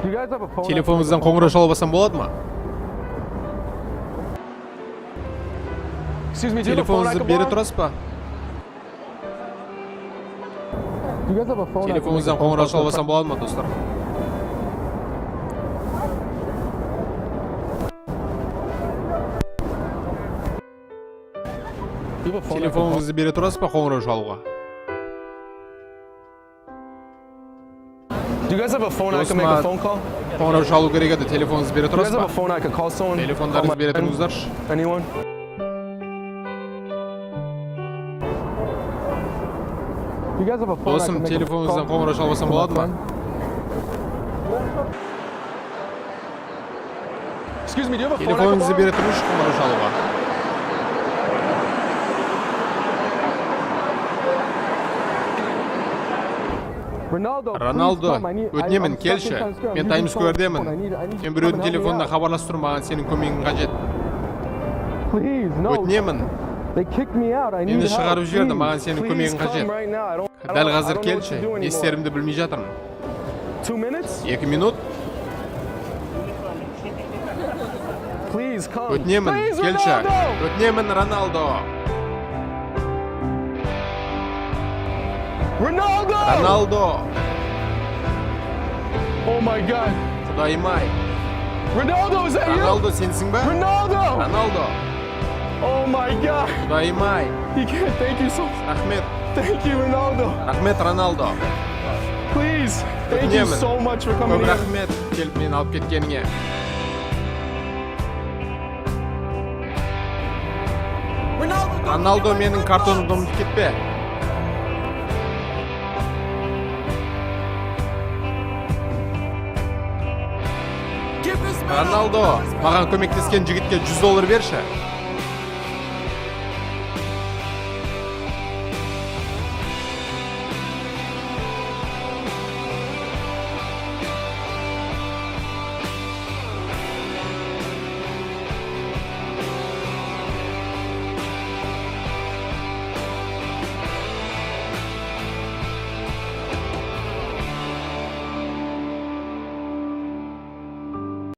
Телефоныңыздан қоңырау шалып алсам болады ма? Телефоныңызды бере тұрасыз ба? Телефоныңыздан қоңырау шалып алсам болады ма, достар? Телефоныңызды бере тұрасыз ба қоңырау шалуға? Do you guys have a phone I can make Досыма a phone call? қоңырау шалу керек еді, телефоныңызды бере Do you тұрасыз guys have ба? a phone I could call someone? Call Телефондарыңызды my бере friend? тұрыңыздаршы. Anyone? Досым, телефоныңыздан қоңырау шалып алсам болады ма? Excuse me, do you have a phone I could Телефоныңызды borrow? бере тұрыңызшы қоңырау шалуға. Роналдо, өтінемін, келші. Мен Таймс Сквердемін. Мен біреудің телефонына хабарласып тұрмын, маған сенің көмегің қажет. Өтінемін. Мені шығарып жіберді, маған сенің Please көмегің come қажет. right now. I don't, I Дәл don't, I қазір don't know what to келші. do Не anymore. істерімді білмей жатырмын. 2 minutes? 2 минут. Please come. Өтінемін, Please, келші. Ronaldo! Өтінемін, Роналдо. Ronaldo! Роналдо. Oh my God. Құдайым ай. Ronaldo, is that you? Роналдо, сенсің ба? Ronaldo! Роналдо. Oh my God. Құдайым ай. He can't. Thank you so. Рахмет. Thank you, Ronaldo. Рахмет, Роналдо. Please. Thank you Өтінемін. so much for coming Көп here. рахмет келіп мені алып кеткеніңе. Роналдо, менің картонымды ұмытып кетпе. Роналдо, маған көмектескен жігітке 100 доллар берші.